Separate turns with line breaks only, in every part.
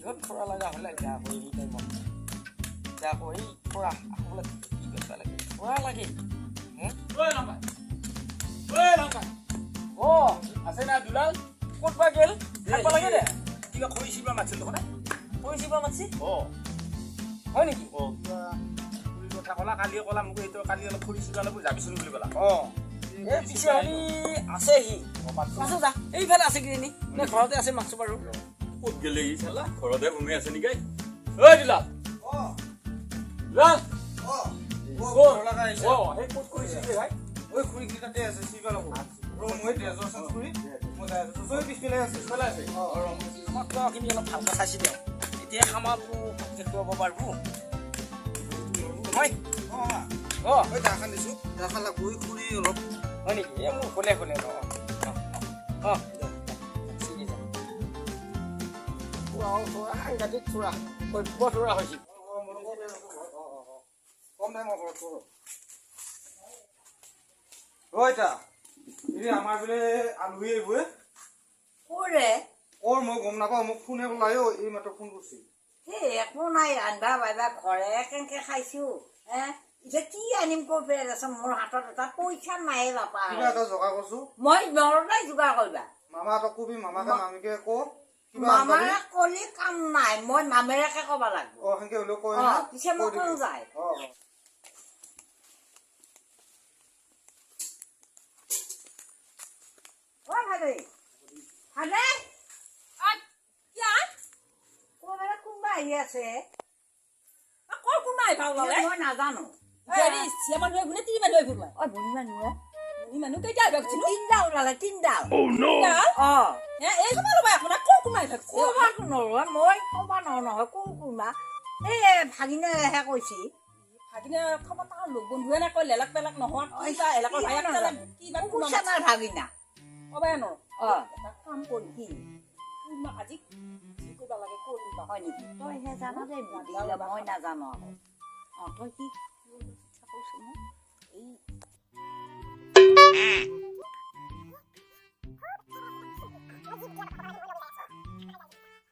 কিহত থোৰা লগা হ'লে বেয়া আকৌ এই টাইমত এতিয়া আকৌ এই থোৰা আকৌ বোলে কি কৰিব লাগে থোৰা লাগে। অ
আছে না দুলাল
ক'ত বা গেল থাকিব লাগে দে।
কিবা খৰি চিবা মাতছিল দেখোন।
খৰি চিবা মাতছি?
অ
হয় নেকি?
অ কিবা কথা ক'লা কালি, ক'লা মোক এইটো কালি অলপ খৰি চিবা লাগিব যাবিচোন বুলি ক'লা।
অ এই পিছে হলি আছে সি যা এইফালে আছে কিজানি নে ঘৰতে আছে মাতছো বাৰু।
ক'ত গেলে ই চালা ঘৰতে ঘুমি আছে নেকি? ঐ দুলাল।
অ
দুলাল।
অ
অ সেই ক'ত কৰিছিল ভাই?
ঐ খুৰীখিনি তাতে আছে চিবা লাগিব। ৰ মই ড্ৰেছৰ চেঞ্জ কৰি মই যাই আছো। তই পিছফালে আছে?
পিছফালে আছে।
অ
আমাক খোৱাখিনি অলপ ভালকৈ চাইছি দিয়ক, এতিয়া খামাটো ভালকৈ খুৱাব পাৰিব নহয়।
অ
অ
ঐ দাখন দিছো, দাখন লাগব খুৰী অলপ।
হয় নেকি? এই মোৰ খোলে খোলে। অ অ ঠিক আছে। সাংঘাতিক থোৰা সভ্য থোৰা হৈছে।
কম নাই মই ঘৰত ৰ এতিয়া এই আমাৰ বোলে আলহী আহিব।
ক'ৰে?
কৰ মই গম নাপাওঁ, মোক ফোনে ক'লা অ এই মাত্ৰ ফোন কৰিছিল।
সেই একো নাই ৰান্ধবা বাঢ়বা ঘৰে কেনেকে খাইছো হে, এতিয়া কি আনিম কৈ পেলাই দেচোন, মোৰ হাতত এটা পইচা নাই বাপা।
কিবা এটা যোগাৰ কৰছো।
মই নৰদাই যোগাৰ কৰিবা।
মামাহঁতক কবি, মামাকে মামীকে ক কিবা।
মামাৰে কলি কাম নাই, মই মামেৰেকে ক'ব লাগিব।
অ সেনকে হ'লেও কৈ
অ পিছে মই কোন যায়।
অ
অ ভালে ভালে ক'ৰবাত কোনোবা আহি আছে।
ক'ৰ কোনোবা আহিবা ওলালে?
মই নাজানো।
হেৰি চিয়া মানুহ আহিব নে তিৰি মানুহ আহিব?
অ বুঢ়ী মানুহ।
বুঢ়ী মানুহ কেইটা আহিব কৈছিলো?
তিনিটা ওলালে, তিনিটা। অ
এই সময় ল'বা একো নাই। ক'ৰ কোনোবা আহিব?
ক'ৰবাত নৰোৱা মই ক'বা নোৱাৰো নহয় ক'ৰ কোনোবা। এই ভাগিনেহে কৈছি।
ভাগিনে খবৰ তাৰ লগ বন্ধুৱে নাই কয় লেলাক পেলাক নোহোৱা কিবা এলাকৰ ভাইয়াক কিবা
কুচানাৰ ভাগিনা
ক'বাই নোৱাৰো।
অ
এটা কাম কৰিম।
কি?
আজি কি কৰিব লাগে কৰিম বা।
হয় নেকি? তইহে জানা দেই বুদ্ধিগিলা, মই নাজানো আকৌ। অ তই কি কৈছো মোক এই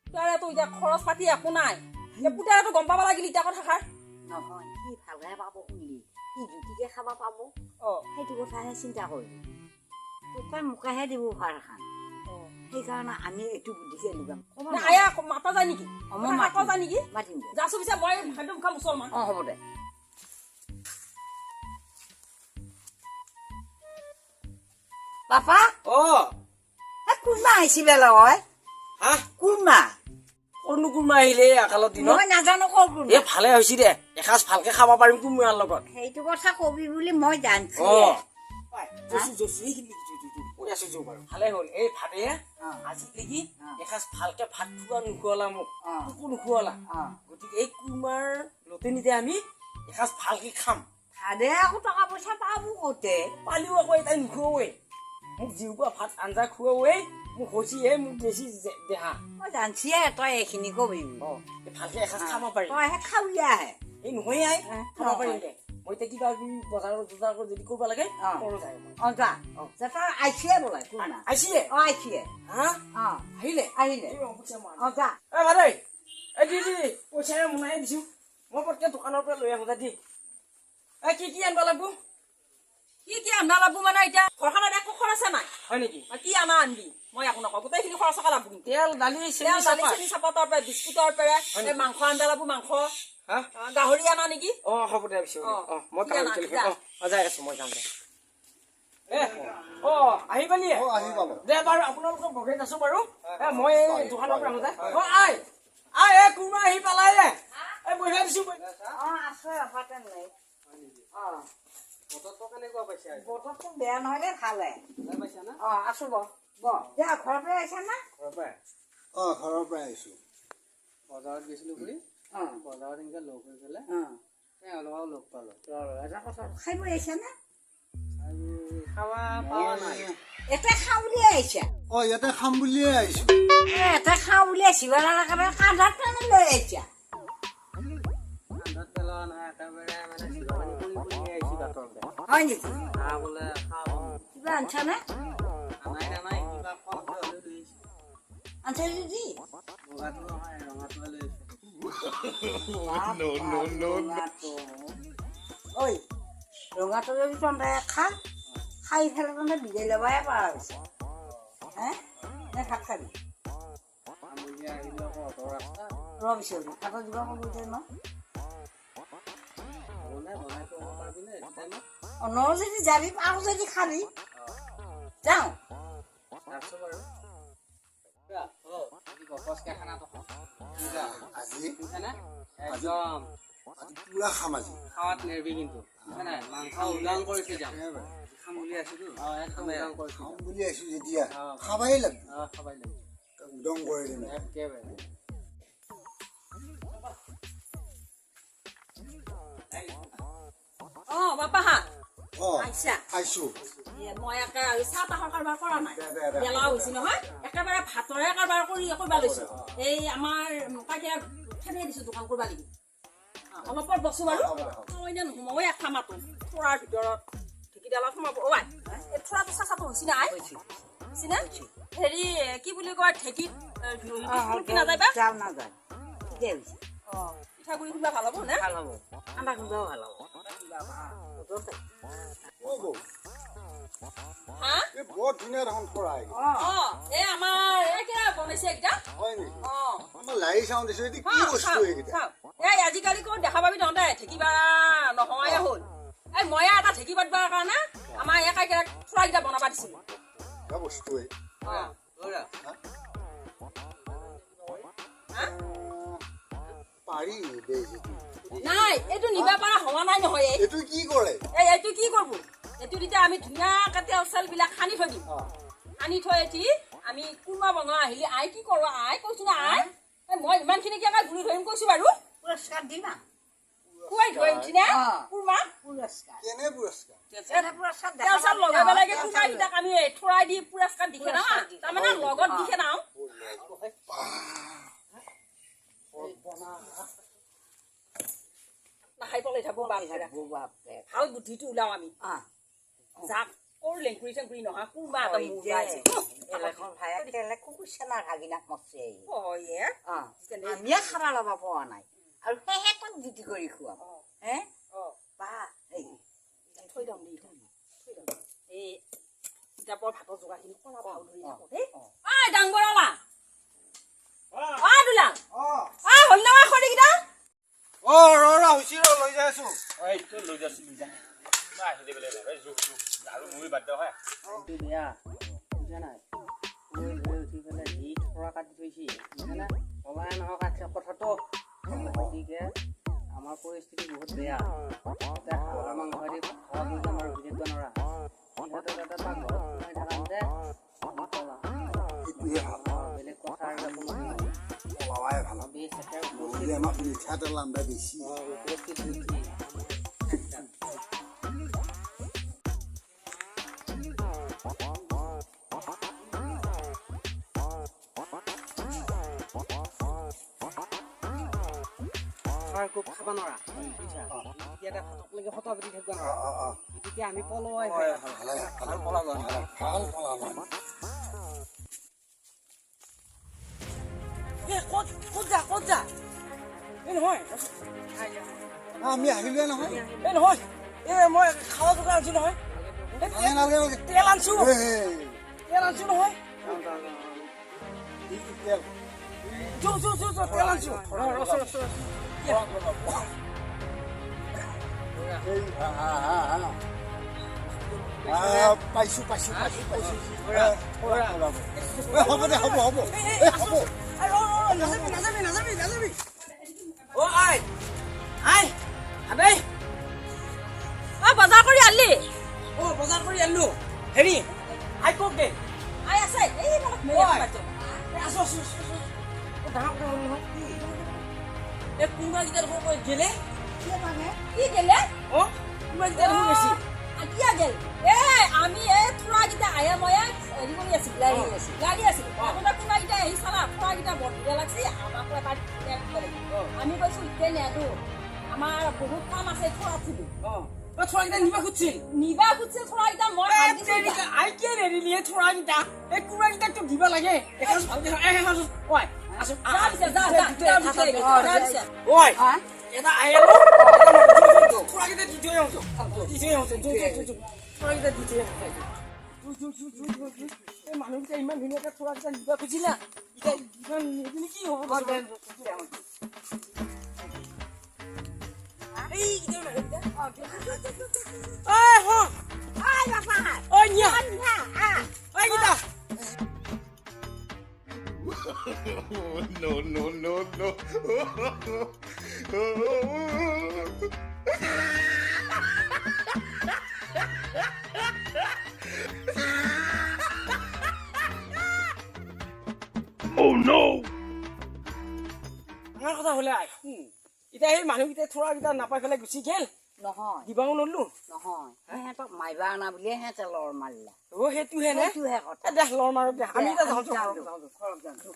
পুতাৰেতো এতিয়া খৰচ পাতি একো নাই, এতিয়া পুতাৰেতো গম পাব লাগিল এতিয়া কথাষাৰ।
নহয় সি ভালহে পাব শুনিলি, সি জুতিকে খাব পাব।
অ
সেইটো কথাহে চিন্তা কৰিবি, তোকে মোকেহে দিব ভাৰখন, সেইকাৰণে আমি এইটো বুদ্ধিকে লগাম।
আয়া মাতা যায় নেকি?
অ মই মাতিম
যায় নেকি?
মাতিম দে।
যাছো পিছে মই ভাইটো মুখা মুছলমান।
অ হ'ব দে। পাপা।
অ
কোনবা আহিছি বেলা হয়?
হা
কোনবা?
ক'ৰনো কোনোবা আহিলে আকালৰ দিনত?
মই নাজানো ক'ৰ কোনবা।
এই ভালে হৈছে দে, এসাঁজ ভালকে খাব পাৰিম কোমোৰাৰ লগত।
সেইটো কথা কবি বুলি মই জানছো।
অ কৈ আছো যৌ বাৰু ভালে হ'ল। এই ভাবে আজিলৈকে এসাঁজ ভালকে ভাত খোৱা নুখুৱালা মোক, একো নুখুৱালা, গতিকে এই কুমাৰ লতেনিতে আমি এসাঁজ ভালকে খাম।
ভাদে আকৌ টকা পইচা পাব ক'তে?
পালিও আকৌ তাই নুখুৱাওৱে মোক, যিসোপা ভাত আঞ্জা খুৱাওৱে মোক হৈছিহে মোক বেছি দেহা।
মই জানছিয়ে তই এইখিনি কবি।
অ ভালকে এসাঁজ খাব পাৰিম।
তইহে খাউলিয়াহে।
এই নহয় আই খাব পাৰিম দে। মই এতিয়া কিবা কিবি বজাৰত বজাৰ যদি কৰিব লাগে কৰো যায় মই।
অ যা যা, তই আহিছিয়ে বোলে কোনোবা।
আহিছিয়ে?
অ আহিছিয়ে।
হা
অ
আহিলে?
আহিলে। অ যা।
এ ভাই এই দি দি পইচাৰে মোনাই দিছো মই, পটকে দোকানৰ পৰা লৈ আহো যা দি। এ কি কি আনিব লাগব?
কি কি আনবা লাগব মানে এতিয়া ঘৰখনত একো খৰচে নাই।
হয় নেকি?
কি আনা আনবি মই একো নকওঁ, গোটেইখিনি খৰচ লাগব।
তেল দালি
তেল দালি চেনি চাহপাতৰ পৰা বিস্কুটৰ পৰা মাংস আনবা লাগব, মাংস গাহৰি আনা নেকি?
অ হ'ব দে পিছে। অ মই গাহৰি অ যাই আছো, মই যাম দে। এ অ আহি পালি?
অ আহি পালো
দে বাৰু, আপোনালোকৰ বগেত আছো বাৰু। এ মই এই দোকানৰ পৰা আহো দে। অ আই আই এ কোনোবা আহি পালাই দে। এই বঢ়িয়া দিছো।
অ আছে অফাতে নাই। অ
বতৰটো কেনেকুৱা পাইছে?
বতৰটো বেয়া নহয় দে, ভালে।
পাইছা না?
অ আছো ব ব। যা ঘৰৰ পৰা আহিছা না?
ঘৰৰ পৰা।
অ ঘৰৰ পৰা আহিছো।
বজাৰত গৈছিলো বুলি।
অ
বজাৰত এনেকে লগ হৈ পেলাই
অ
তেওঁলোকক লগ পালো।
এটা কথা খাই বৈ আহিছা না?
খাৱা পোৱা নাই।
এটা খাওঁ বুলিয়ে আহিছা?
অ ইয়াতে খাম বুলিয়ে আহিছো।
এটা খাওঁ বুলি আহিছি একেবাৰে কান্ধত টানি লৈ আহিছা।
কান্ধত পেলোৱা নাই, একেবাৰে মানে চিৰপানী পৰি পৰি আহিছো বাটৰ পৰা।
হয় নেকি?
বোলে খাওঁ।
কিবা আনছা নে?
নাই নাই কিবা কম লৈ আহিছো।
আনছে যদি
বগাটো নহয়, ৰঙাটো লৈ আহিছোঁ।
ৰঙাটো, ঐ ৰঙাটো যদি তহঁতে খা, খাই পেলাই তহঁতে বিদায় ল'বহে পৰা হৈছে। হে নে ভাত খাবি?
আমলি আহিলোঁ আকৌ অঁতৰ ৰাস্তা।
ৰ পিছত ভাতৰ যোগাৰ কৰিব দে ন।
বনাই বনাই কৰিব পাৰিবিনে এইটো টাইমত?
অ, ন যদি যাবি আৰু যদি খাবি যাওঁ।
তাৰপিছত বাৰু আজি গপচকে খানাটো খাওঁ।
আজি
বুজিছানে? একদম
আজি পুৰা খাম আজি।
খাৱাত নেৰবি কিন্তু, বুজিছা নাই? মাংস উলাং কৰি থৈ যাম।
একেবাৰে।
খাম বুলি আছিলো।
অ, একদম উলাং কৰি থৈ
খাম
যাম।
বুলি আহিছো যেতিয়া
অ।
খাবাই লাগিব।
অ, খাবাই লাগিব।
উদং কৰি দিম।
একেবাৰে।
অ বাপা হা।
অ।
আইছা?
আহিছো।
এ, মই একে আৰু চাহ তাহৰ কাৰবাৰ কৰা নাই।
দে, দে, দে।
বেলাও হৈছে নহয়, একেবাৰে ভাতৰে কাৰবাৰ কৰি কৰিব লৈছো। এই আমাৰ কাকিয়া ঠেলি দিছো দোকান কৰিব লাগিব। অ, অলপ পৰ বসো বাৰু।
হ'ব দে, হ'ব।
মই এনে নোসোমাও এক খামাটো থোৰাৰ ভিতৰত ঢেঁকীডালত সোমাব। অ আই, এই থোৰাটো চাচাটো হৈছে না আই? হৈছে না? হেৰি কি বুলি কয়, ঢেঁকীত খুন্দকি নাযায় বা?
যাওঁ নাযায়, ঠিকে হৈছে।
অ, পিঠাগুড়ি খুন্দা ভাল হ'ব নে?
ভাল হ'ব, ঠাণ্ডা খুন্দাও ভাল হ'ব।
অ বৌ।
হা?
এই বৰ ধুনীয়া দেখোন থৰাই।
অ, এই আমাৰ এই কিবা বনাইছে এইকেইটা।
হয় নেকি?
অ।
আমাৰ লাৰি চাওঁ দিছো, এইটো কি বস্তু এইকেইটা?
চাওঁ। এই আজিকালি ক'ত দেখা পাবি তহঁতে, ঢেঁকী বাৰা নহয়ে হ'ল। এই ময়ে এটা ঢেঁকী পাতবাৰ কাৰণে আমাৰ এই কাইকেইটা থোৰাকেইটা বনাব দিছিলো।
কিবা বস্তু এই?
অ। হা?
পাৰি দেই যিটো।
নাই, এইটো নিবা পৰা হোৱা নাই নহয় এই।
এইটো কি কৰে?
এই এইটো কি কৰিব, এইটো তেতিয়া আমি ধুনীয়াকে তেল চেলবিলাক সানি থৈ দিম। সানি থৈ উঠি আমি কোনোবা বনোৱা আহিলে আই কি কৰোঁ আই কৈছো না আই, এই মই ইমানখিনি কেনেকৈ গুৰি ধৰিম কৈছো বাৰু।
পুৰস্কাৰ দিম আ।
খুৱাই ধৰি উঠি না
অ।
কুৰমা।
পুৰস্কাৰ।
কেনে পুৰস্কাৰ?
এনে পুৰস্কাৰ
তেল চেল লগাই পেলাই
দেখা
কুৰমা কেইটাক আমি থোৰাই দি পুৰস্কাৰ দি খেদাওঁ
পুৰস্কাৰ দি।
তাৰমানে লগত দি খেদাওঁ। নাখাই পলাই থাকো বাপৰে।
বাপৰে।
ভাল বুদ্ধিটো ওলাও আমি।
অ।
যাক কৰ লেংকুৰি চেংকুৰি নহয়, কুৰমা এটা মোৰ ওলাইছে।
এলেখন ভাই তেলে কুকুৰ চেনাৰ ভাগিনাক মৰছে এই।
অ এ।
অ, আমিয়ে খাবা ল'ব পোৱা নাই আৰু সেহে ক'ত জুতি কৰি খুৱাম হে?
অ।
বা এই
থৈ দিম দি, থৈ দিম। এই কিতাপৰ ভাতৰ যোগাৰখিনি কৰা ভাও ধৰি থাকো দেই। ঐ ডাংবৰলা, অ দুলাল, অ হ'ল নহয় খৰিকেইটা?
অ, ৰ ৰ, হৈছে, ৰ, লৈ যাই আছো।
এইটো লৈ যাচোন, লৈ যা। মই আহিলে বেলেগ নহয়, জোখ জোখ আৰু মই বাদ হয়।
এইটো বেয়া, বুজিছা নাই? লৈ লৈ উঠি পেলাই যি থোৰা কাটি থৈছি, বুজিছানে? পলাই নহয় কাটছে কথাটো। গতিকে আমাৰ পৰিস্থিতি বহুত বেয়া। এতিয়া হাঁহৰ মাংস দি খোৱা কিন্তু আমাৰ ৰখি থাকিব নোৱাৰা। সিহঁতৰ তাতে পাকঘৰত সোমাই থাকোঁতে আমি পলাওঁ।
এইটোহে ভাল।
অ, বেলেগ কথা আৰু একো নহয়।
পলাৱাই ভাল।
বেছ একে
নহ'লে আমাক মিঠাতেল আন্দা বেছি।
অ, উপস্থিত বুদ্ধি। খুব খাব নোৱাৰা, বুজিছা? গতিকে এটা ভাতকলৈকে সতা পাতি থাকিব নোৱাৰা।
অ অ।
গতিকে আমি পলোৱাই ভাল।
ভালে ভাল পলালো, ভাল পলালো।
এ ক'ত ক'ত যা, ক'ত যা? এই নহয়।
আমি আহিলোৱে নহয়।
এই নহয়, এই মই খাৱা যোগাৰ আনছো নহয়। এই
নালাগে নালাগে নালাগে।
তেল আনছো।
এই,
তেল আনছো নহয়।
এই তেল।
যো যো যো যো, তেল আনছো।
এই হা হা হা হা। পাইছো পাইছো পাইছো পাইছো। এই, হ'ব দে, হ'ব হ'ব, এই হ'ব।
নাযাবি নাযাবি নাযাবি নাযাবি। অ আই আই আবে।
অ, বজাৰ কৰি আনলি?
অ, বজাৰ কৰি আনলো। হেৰি আই কওক দে।
আই আছে এই অলপ
অ, আই। এই আছো আছো আছো আছো। অ, ডাঙৰ কথা হ'ল নহয়। এই কোনোবা কেইটা দেখোন কৈ গেলে।
কি গেলে?
অ, কোনোবা কেইটা দেখোন গৈছি।
কিয় গেল? এ আমি এই থোৰাকেইটা আহে ময়ে হেৰি কৰি আছিলো,
লাৰি আছিলো।
লাৰি আছিলো। আপোনাৰ কোনোবাকেইটা আহি চালা থোৰাকেইটা বৰ ধুনীয়া লাগছে, আমাকো এটা ধুনীয়া দিব লাগিব। আমি কৈছো এতিয়া নেদো, আমাৰ বহুত কাম আছে থোৰা থুলো।
অ। থোৰাকেইটা নিবা খুজিছিল।
নিবা খুজিছিল থোৰাকেইটা, মই হাত দিছো এতিয়া।
I K নেৰিলি এই থোৰাকেইটা? এই কুকুৰাকেইটাকতো দিব লাগে। এখন ভালকে, এখন ঐ আছো।
যা পিছে, যা, যা, যা পিছে, যা পিছে।
ঐ,
হা?
এটা আহিলো, থোৰাকেইটা দি থৈ আহোঁ, দি থৈ আহোঁ। থোৰাকেইটা দি থৈ আহোঁ। এই মানুহকেইটা ইমান ধুনীয়াকে থোৰাকেইটা নিবা খুজিলা, এতিয়া ইমান নিদিলে কি হ'ব? এই কেইটা মানুহকেইটা, ঐ শুন।
ঐ বাপা।
ঐ নিয়া।
নিয়া আহ।
ঐ Gita.
No, no, no, no. Oh no!
ডাঙৰ কথা হ'লে আই, এতিয়া সেই মানুহকেইটাই থোৰাকেইটা নাপাই পেলাই গুচি গ'ল।
নহয়।
দিবাও নলো।
নহয়, সিহঁতক মাৰিবা অনা বুলিয়ে সিহঁতে লৰ মাৰিলে।
অ, সেইটোহে নে?
সেইটোহে কথা।
দে, লৰ মাৰক দে। আমি এতিয়া যাওঁ।
যাওঁ,
যাওঁ, যাওঁ।
ঘৰত যাওঁ।